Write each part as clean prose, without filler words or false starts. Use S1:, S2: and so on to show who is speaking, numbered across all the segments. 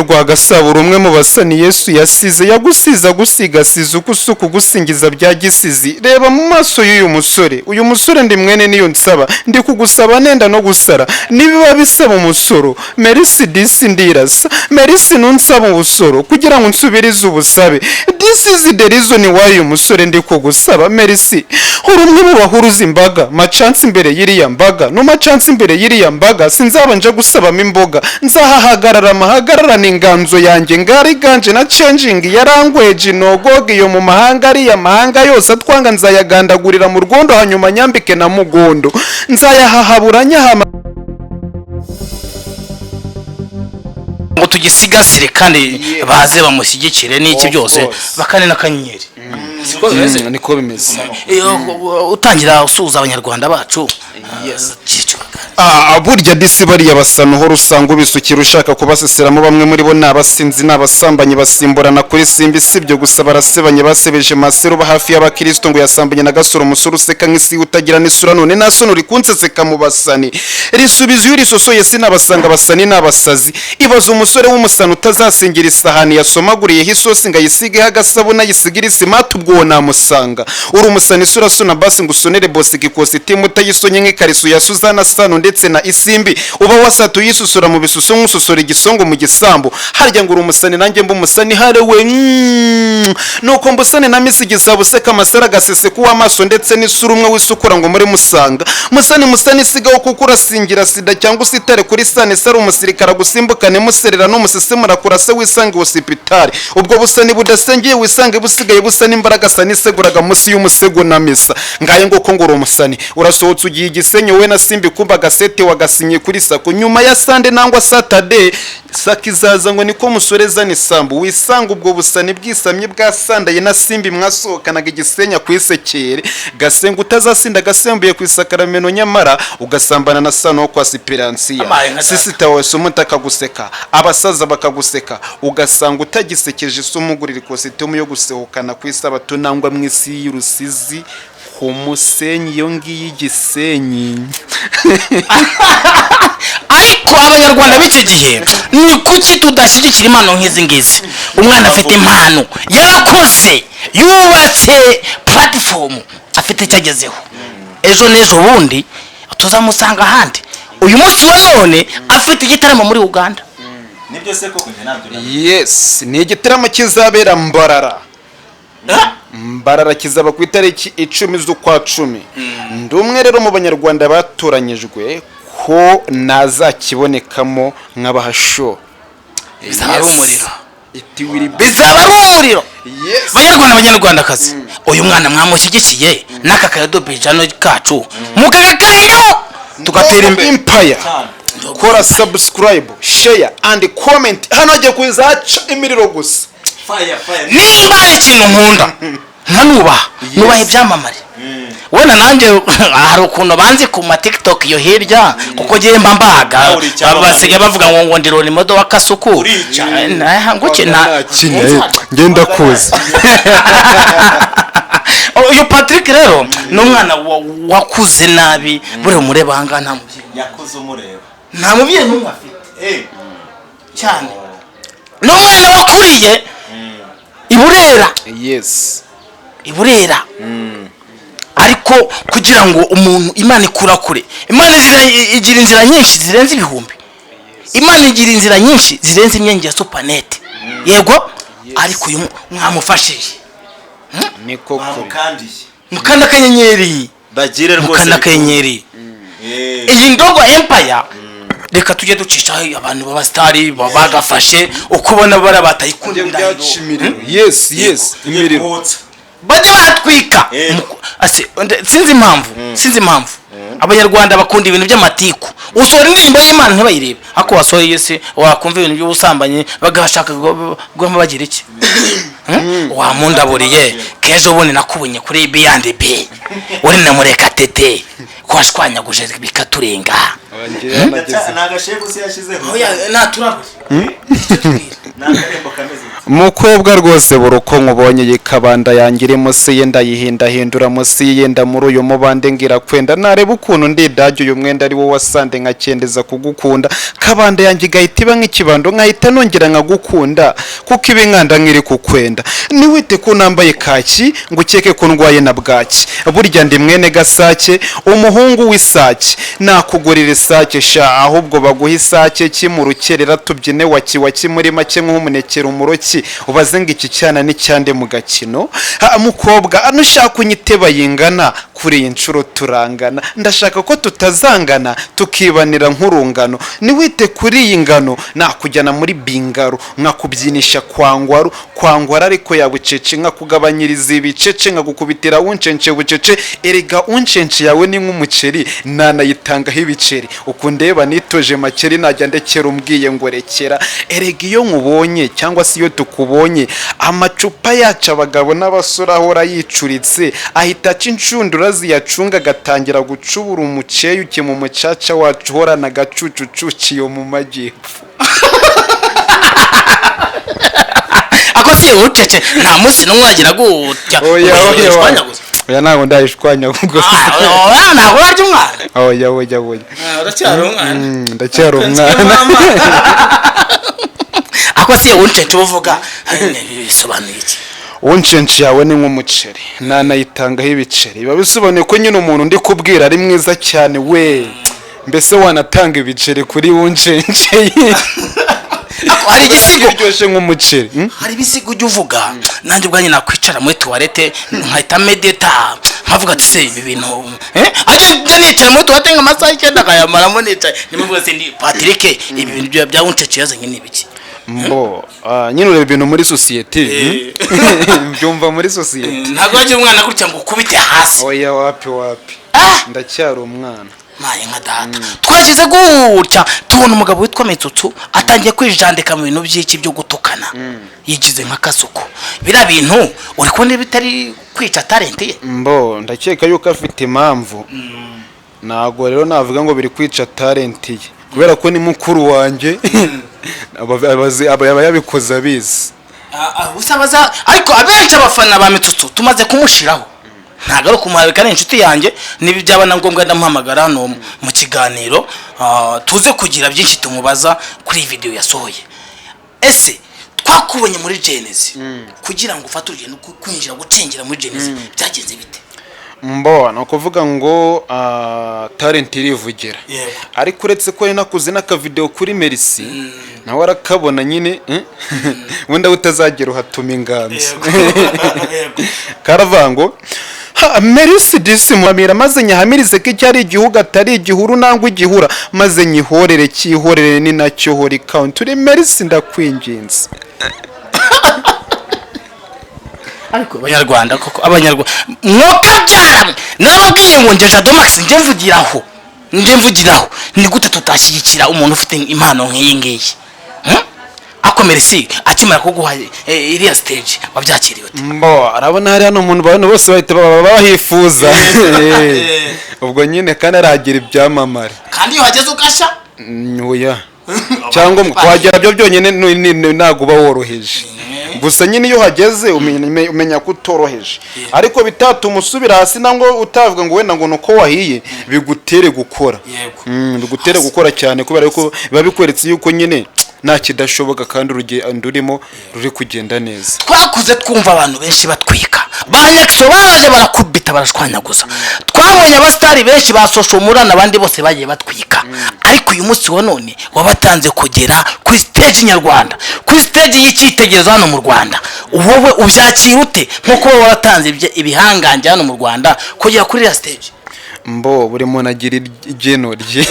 S1: Rwagasabo, umwe mu basani Yesu yasize, yagusize agusigasize uko usuka ugusingiza bya gisizi. Reba mu maso y'uyu musore. Uyu musore ndi mwene niyo nsaba, ndi kugusaba nenda no gusara. Nibiba bisaba umusoro, merci disi, ndirasa merci, nunsaba ubusoro kugira ngo nsubirize ubusabe. This is the reason why uyu musore ndi kugusaba merci. Uri umwe mu bahuruza imbaga, macansi imbere y'iriya mbaga, no macansi imbere y'iriya mbaga sinzaba nje gusabamo imboga. Nzahahagarara amahagararana inganzo yanjye ngari ganje na changing ya language nogoga iyo mu mahanga. Ariya mahanga yose atwanga nzayagandagurira mu rwondo, hanyuma nyambike na mugondo, nzayahahabura nyahama.
S2: Ngo tugisigasire kandi baze bamushyigikire n'iki
S1: Of
S2: byose.
S1: course.
S2: Bakane n'akanyenyeri, siko bimeze?
S1: Niko bimeze.
S2: Utangira usuhuza Abanyarwanda bacu.
S1: Ah, burya disi bariya basa uhora usanga ubisukira ushaka kubaseseramo. Bamwe muri bo ni abasinzi, ni abasambanyi, basimburana kuri Simbi. Si ibyo gusa, barasebanye, basebeje Masero uba hafi y'abakristo ngo yasambanye na Gasoro, umusore useka nk'isi utagira n'isura. None nta soni uri kunseseka mu basani? Risubiza iyo urisosoye, sinabasanga. Abasani ni abasazi. Ibaza umusore w'umusani utazasengera isahani yasomaguriyeho isosi ngo ayisigeho agasabune, ayisigire isimati, ubwo uwo namusanga. Uri umusani isura suna basi ngo usonere bosika ikositimu utayisonye nk'ikariso ya Suzana Sano ndetse na Isimbi, uba wasatuye yisusura mu bisuso nk'ususura igisongo mu gisambu. Harya ngo uri umusani, nanjye mba umusani harewe. Nuko mbusane na misigiza buseka amasara agaseseka uw'amaso ndetse n'isura umwe wisukura ngo muri musanga musani musani sigaho, kuko urasingira sida cyangwa usitare kuri sane sare umusirikare agusimbukane muserera n'umusesemura kurase wisange hosipitari. Ubwo busani budasengeye wisange busigaye busa n'imbaraga sa niseguraga munsi y'umusego na misa. Ngaye nguko ngo uri umusani, urasohotse ugiye Igisenyi wowe na Simbi, kumba agasete wagasinye kuri sako nyuma ya Sunday nangwa Saturday saka izaza ngo niko musoreza isambu. Wisanga ubwo busani bwisamye bwasandaye na Simbi mwasohokanaga Igisenya ku isekere gasenga, utazasinda agasembuye ku isakarameno, nyamara ugasambana na Sano kwa Siperansiya.
S2: Amaye nka data.
S1: Sisita wawe sumuta akaguseka, abasaza bakaguseka, ugasanga utagisekeje isomo ugurira ikositimu yo gusohokana ku isabato nangwa mu isi y'urusizi ku musenyi iyo ngiyo Igisenyi.
S2: Ariko Abanyarwanda b'iki gihe, ni kuki tudashyigikira impano nk'izi ngizi? Umwana afite impano, yarakoze, yubatse platform, afite icyo agezeho. Ejo n'ejo bundi tuzamusanga ahandi. Uyu munsi wa none afite igitaramo muri Uganda.
S3: Nibyo se koko? Njye ntabyo namenye.
S1: Yes, ni igitaramo kizabera Mbarara. Mbarara kizaba ku itariki 10 z'ukwa 10. Ndi umwe rero mu Banyarwanda batoranyijwe ko nazakibonekamo nk'abahasho.
S2: Bizaba ari umuriro.
S1: It will be
S2: Bizaba ari umuriro.
S1: Yes.
S2: Banyarwanda, Banyarwandakazi, uyu mwana mwamushyigikiye n'aka kayodobijano kacu mukagakandaho tugatera imbere.
S1: Empire.
S3: Cyane.
S1: Kora subscribe, share and comment. Hano hagiye kuza haca imiriro gusa.
S3: Fire, fire.
S2: Nimba hari ikintu nkunda nkanubaha, nubaha ibyamamare. Wenda nanjye hari ukuntu banzi ku ma TikTok iyo hirya, kuko ngiye mba mbaga.
S3: Nawe uri icyamamare.
S2: Basigaye bavuga ngo ndi role model wa Kasuku.
S3: Urica.
S2: Nguki na
S1: ngenda kuza.
S2: Uyu Patrick rero ni umwana wakuze nabi. Buriya umureba ahangaha, nta mubyeyi.
S3: Yakuze umureba.
S2: Nta mubyeyi n'umwe afite. Cyane, ni umwana wakuriye i Burera. I Burera. Ariko kugira ngo umuntu Imana ikura kure, Imana igira inzira nyinshi zirenze ibihumbi, Imana igira inzira nyinshi zirenze imyenge ya supanete. Yego, ariko uyu mwamufashije.
S1: Niko kuri.
S3: Bamukandiye.
S2: Mukanda akanyenyeri.
S3: Bagire rwose.
S2: Mukanda akanyenyeri. Iyi Ndogo Empire, reka tujye ducishaho abantu b'abasitari bagafashe uko ubona bara batayikunda indahiro.
S1: Byaca imiriro, yes, imiriro.
S3: Kotsa.
S2: Bajye batwika. Sinzi impamvu Abanyarwanda bakunda ibintu by'amatiku. Usohora indirimbo y'Imana ntibayirebe, ariko wasohoye se wakumva ibintu by'ubusambanyi bagashaka guhama bagira iki? Wamundaburiye kejo bundi nakubonye kuri B&B uri na Murekatete, ko washwanyaguje bikaturenga.
S3: Ni agashegu se yashyizeho?
S2: Oya, naturabure.
S3: Ni akarembo kameze.
S1: Mukobwa rwose, buri uko nkubonye yikabanda yanjye iri munsi ye, ndayihindahindura munsi yenda muri uyu mubande, ngira kwenda nareba ukuntu ndidage uyu mwenda ari wo wasande, nkakendeza kugukunda. Kabanda yanjye igahita iba nk'ikibando, nkahita nongera nkagukunda, kuko iba inkanda nk'iri kukwenda. Ntiwite ko nambaye kaki ngo ukeke ko ndwaye na bwaki. Burya ndi mwene Gasake, umuhungu w'isake. Nakugurira isake sha, ahubwo baguha isake ki mu rukerera, tubyine waki waki. Muri make nk'umunekero umuroki, ubaze ngo iki cyana ni cyande mu gakino. Ha, mukobwa, nushaka unyiteba yingana, kuri iyi nshuro turangana. Ndashaka ko tutazangana, tukibanira nk'urungano. Niwite kuri iyi ngano, nakujyana muri bingaro, nkakubyinisha kwangwaru kwangwara, ariko yabucece, nkakugabanyiriza ibicece, nkagukubitira uncence bucece. Erega uncence yawe ni nk'umuceri, nanayitangaho ibiceri. Uku ndeba nitoje makeri, najya ndekera umbwiye ngo rekera. Erega iyo nkubonye cyangwa se iyo tukubonye, amacupa yacu abagabo n'abasore ahora yicuritse, ahita aca inshundura ziyacunga, agatangira gucubura umuceyuke mu mucaca wacu uhorana agacucucucu iyo mu majyepfo.
S2: Ako si ucece, nta munsi n'umwe wagira gutya?
S1: Oya, oya.
S2: Ushwanyaguza.
S1: Oya, ntabwo ndayishwanya ubwo.
S2: Ah, oya, ntabwo warya umwana.
S1: Oya, oya, oya.
S2: Uracyari umwana.
S1: Ndacyari umwana.
S2: Ako si uncece uvuga bisobanuye iki?
S1: Uncenci yawe ni nk'umuceri, nanayitangaho ibiceri. Biba bisobanuye ko nyine umuntu ndi kubwira ari mwiza cyane we, mbese wanatanga ibiceri kuri uncenci.
S2: Ako hari igisigo.
S1: Iryoshye nk'umuceri.
S2: Hari ibisigo ujya uvuga, nanjye ubwanjye nakwicara muri toilette nkahita medita, nkavuga ati: "Se ibi bintu ajya njya nicara muri toilette nk'amasaha 9 nkayamaramo nicaye." Nimubwo se ndi Patrick, ibi bintu bya uncece yazanye ni ibiki?
S1: Mbo nyine ureba ibintu muri sosiyete, mbyumva muri sosiyete.
S2: Ntabwo wagira umwana gutya ngo ukubite hasi?
S1: Oya, wapi wapi.
S2: Ah!
S1: Ndacyari umwana.
S2: Maye nka data, twagize gutya tubona umugabo witwa Mitsutsu atangiye kwijandika mu bintu by'iki byo gutukana, yigize nka Kasuku. Biriya bintu uri kubona bitari kwica talent ye?
S1: Mbo ndakeka yuko afite impamvu. Ntabwo rero navuga ngo biri kwica talent ye, kubera ko ni mukuru wanjye, aba yabikoze abizi.
S2: Gusa ariko abenshi abafana ba Mitsutsu tumaze kumushiraho. Ntabwo ari ukumuhabika, ari inshuti yanjye. Niba byaba na ngombwa ndamuhamagara hano mu kiganiro, tuze kugira byinshi tumubaza kuri iyi video yasohoye. Ese twakubonye muri Gen-Z, kugira ngo ufate urugendo kwinjira gucengera muri Gen-Z byagenze bite?
S1: Mbo ni ukuvuga ngo talent irivugira. Ariko uretse ko nakuze n'akavideo kuri Merci, nawe arakabona nyine, eh? Wenda utazagera uhatuma inganzo. Karavuga ngo: "Ha, Merci disi muhamira, maze nyahamirize ko icyo ari igihugu atari igihuru nangwa igihura, maze nyihorere cyihorere ni nacyo hori count uri Merci ndakwinginze."
S2: Ariko abanyarwanda koko, abanyarwanda mwokabyara, nababwiye ngo nje Jado Max nje mvugiraho, ni gute tutashyigikira umuntu ufite impano nk'iyi ngiyi? Ako Merci akimara kuguha iriya stage wabyakiriye ute?
S1: Mbo arabona hariya ni umuntu abantu bose bahita baba bahifuza. Ubwo nyine kandi arahagira ibyamamare.
S2: Kandi iyo uhageze ugashya.
S1: Oya, cyangwa kuhagera byo byonyine ntabwo uba woroheje. Gusa nyine iyo uhageze umenya ko utoroheje, ariko bitatuma usubira hasi nangwa utavuga ngo wenda ngo ni uko wahiye, bigutere gukora. Bigutere gukora cyane, kubera ko biba bikweretse yuko nyine nta kidashoboka, kandi urugendo urimo ruri kugenda neza.
S2: Twakuze twumva abantu benshi batwika, ba Nyakso baraje barakubita barashwanyaguza. Twabonye abasitari benshi ba social murana, abandi bose bagiye batwika, ariko uyu munsi wa none wabatanze kugera kuri stage nyarwanda, kuri stage y'icyitegererezo hano mu Rwanda. Wowe ubyakira ute nko kuba waratanze ibihangange hano mu Rwanda kugera kuri iriya stage?
S1: Mbo buri muntu agira igeno rye.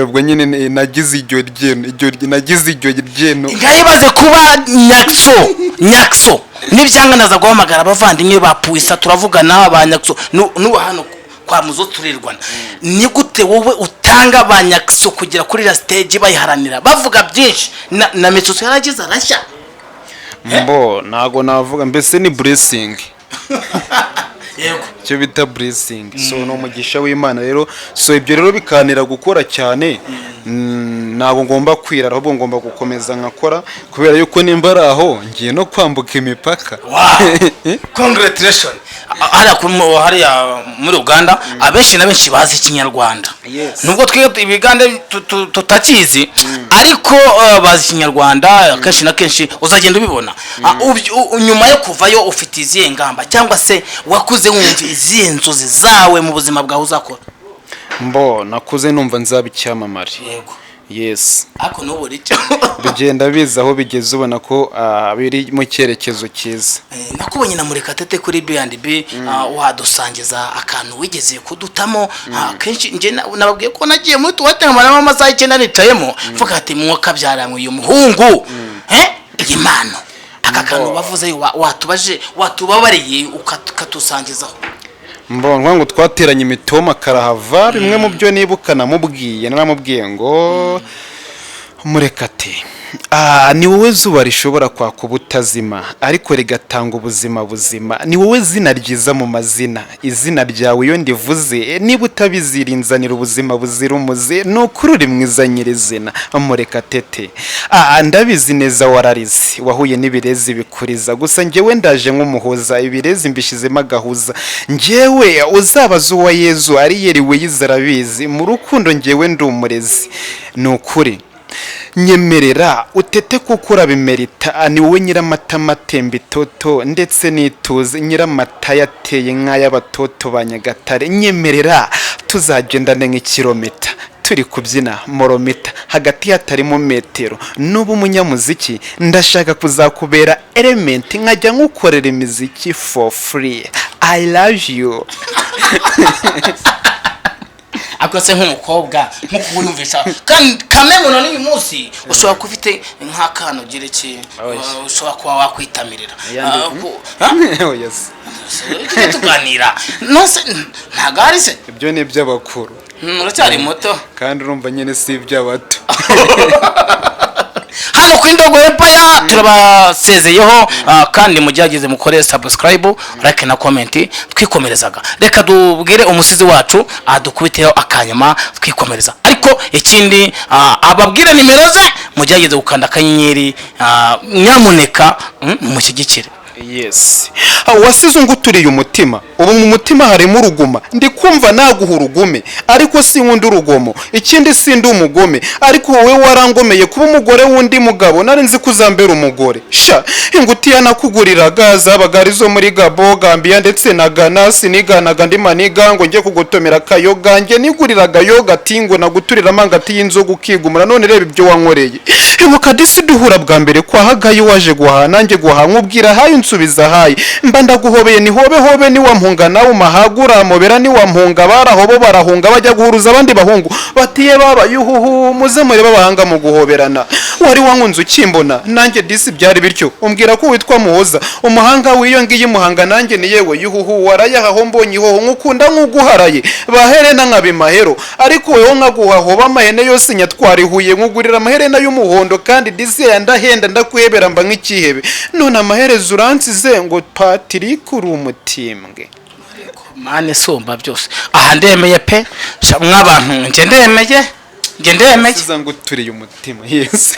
S1: Ubwo nyine nagize iryo ryeno, nagize iryo ryeno.
S2: Ngayibaze kuba Nyakso, Nyakso nibyanganaza guhamagara abavandimwe ba Puisa, turavugana ba Nyakso n'ubu hano kwa Muzo turirwana. Ni gute wowe utanga ba Nyakso kugera kuri iriya stage bayiharanira, bavuga byinshi, na Mitsutsu yaragize arashya?
S1: Mbo ntago navuga, mbese ni blessing. Icyo bita blessing, so ni umugisha w'Imana rero. So ibyo rero bikanira gukora cyane. Ntabwo ngomba kwirara, ahubwo ngomba gukomeza nkakora, kubera yuko nimba ari aho ngiye no kwambuka imipaka.
S2: Wow, congratulation. Hariya hariya muri Uganda abenshi na benshi bazi Ikinyarwanda. Nubwo twe ibigande tutakizi, ariko bazi Ikinyarwanda. Kenshi na kenshi uzagenda ubibona. Nyuma yo kuvayo ufite izihe ngamba, cyangwa se wakuze wumva izihe nzozi zawe mu buzima bwawe uzakora?
S1: Mbo nakuze numva nzaba icyamamare. Yes.
S2: Ariko n'ubu icyo
S1: Bigenda biza, aho bigeze ubona ko biri mu cyerekezo cyiza.
S2: Nakubonye na Murekatete kuri B&B. Wadusangiza akantu wigeze kudutamo? Kenshi njye nababwiye ko nagiye muri toilette nkamaramo amasaha 9 nicayemo, mvuga ati: "Mwuka byaranywe uyu muhungu, iyi mpano." Aka kantu bavuze watubaje, watubabariye ukatusangizaho.
S1: Mbonwa ngo twateranye imitoma karahava. Bimwe mu byo nibuka namubwiye, naramubwiye ngo: "Murekate, ni wowe zuba rishobora kwaka ubutazima ariko rigatanga ubuzima buzima. Ni wowe zina ryiza mu mazina. Izina ryawe iyo ndivuze, niba utabizirinzanira ubuzima buzira umuze. Ni ukuri uri mwiza nyirizina, Murekatete. Ndabizi neza wararize, wahuye n'ibirezi bikuriza. Gusa njyewe ndaje nk'umuhoza, ibirezi mbishizemo agahuza. Njyewe uzabaza uwa Yezu ariyeri wiyize arabizi. Mu rukundo njyewe ndi umurezi. Ni ukuri nyemerera utete kuko urabimerita. Ni wowe nyiramatama atemba itoto ndetse n'ituze, nyiramata yateye nk'ay'abatoto ba Nyagatare. Nyemerera tuzagendane nk'ikiromita, turi kubyina moromita hagati hatarimo metero. Nuba umunyamuziki ndashaka kuzakubera element, nkajya nkukorera imiziki for free. I love you."
S2: Ariko se nk'umukobwa, nko kuwiyumvisha kandi kamwe n'uyu munsi ushobora kuba ufite nk'akana ugira iki, ushobora kuba wakwitamirira? Ha?
S1: Oya se.
S2: Tujye tuganira nose, ntabwo ari se?
S1: Ibyo ni iby'abakuru.
S2: Uracyari muto.
S1: Kandi urumva nyine si iby'abato.
S2: Hano ku Indogo Empire turabasezeyeho, kandi mugerageze mukore subscribe, like na comment. Twikomerezaga, reka dubwire umusizi wacu adukubiteho akanyama twikomereza. Ariko ikindi, ababwire nimero ze, mugerageze gukanda akanyenyeri, nyamuneka, mumushyigikire.
S1: Yes. Wasize unguturiye umutima, ubu mu mutima harimo uruguma. Ndi kumva naguha urugume, ariko sinkunda urugomo. Ikindi sindi umugome, ariko wowe warangomeye. Kuba umugore w'undi mugabo, nari nzi ko uzambera umugore sha. Ingutiya nakuguriraga zabaga ari zo muri Gabo, Gambia ndetse na Ghana. Siniganaga ndi maniga ngo njye kugotomera akayoga, njye niguriraga yoga ati ngo naguturira amangati y'inzoga ukigumura. None reba ibyo wankoreye. Ibuka disi duhura bwa mbere kwa Hagayi, waje guhaha nanjye guhaha, nkubwira hayi unsubiza hayi, mba ndaguhobeye. Ni hobe hobe, niwampunga nawe umahaga uramobera. Niwampunga barahobo barahunga, bajya guhuruza abandi bahungu batiye baba yuhuhu. Muze murebe abahanga mu guhoberana. Wari wankunze ukimbona, nanjye disi byari bityo. Umbwira ko witwa Muhoza, umuhanga w'iyo ngiyi Muhanga, nanjye ni yewe yuhuhu. Warayahaho mbonye ihoho, nkukunda nk'uguharaye baherena nkabimahero, ariko weho nkaguha hoba amahene yose nyatwara ihuye, nkugurira amaherena y'umuhondo kandi disi ya ndahenda, ndakuhebera mba nk'ikihebe. None amaherezo uransize ngo Patrick uri umutimbwe.
S2: Mane sumba byose, aha ndemeye pe. Sha, mw'abantu, njye ndemeye, njye ndemeye.
S1: Siza ngo uturiye umutima, yes.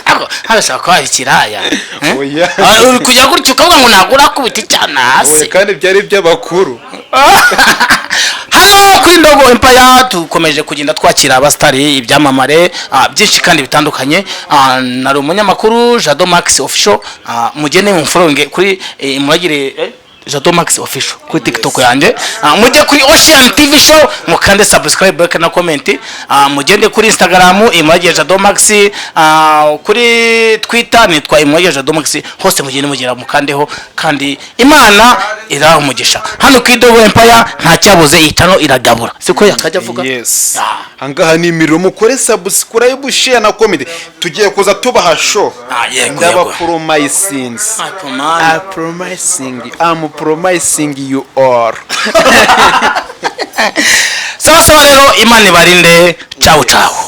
S2: Ariko harashaka kuba hari ikiraya, eh?
S1: Oya.
S2: Uri kujya gutya ukavuga ngo ntabwo urakubita icyana hasi.
S1: Oya, kandi byari iby'abakuru.
S2: Hano kuri Ndogo Empire dukomeje kugenda twakira abasitari, ibyamamare, byinshi kandi bitandukanye. Nari umunyamakuru Jado Max Official. Mugende mumfollowinge kuri muragire Jado Max Official kuri TikTok yanjye. Mujye kuri Ocean TV Show mukande subscribe, like na comment. Mugende kuri Instagram Imuragire Jado Max, kuri Twitter nitwa Imuragire Jado Max. Hose mugende mugera mukandeho, kandi Imana iraha umugisha. Hano ku Idobo Empire nta cyabuze, itano iragabura, siko yakajya avuga.
S1: Yes, ahangaha ni imiriro. Mukore subscribe, share na comment. Tugiye kuza tubaha show.
S2: Yego, yego.
S1: Ndabapromisinze.
S2: Ay,
S1: I promising, I'm promising you all.
S2: Sawa sawa rero, Imana ibarinde. Ciao ciao.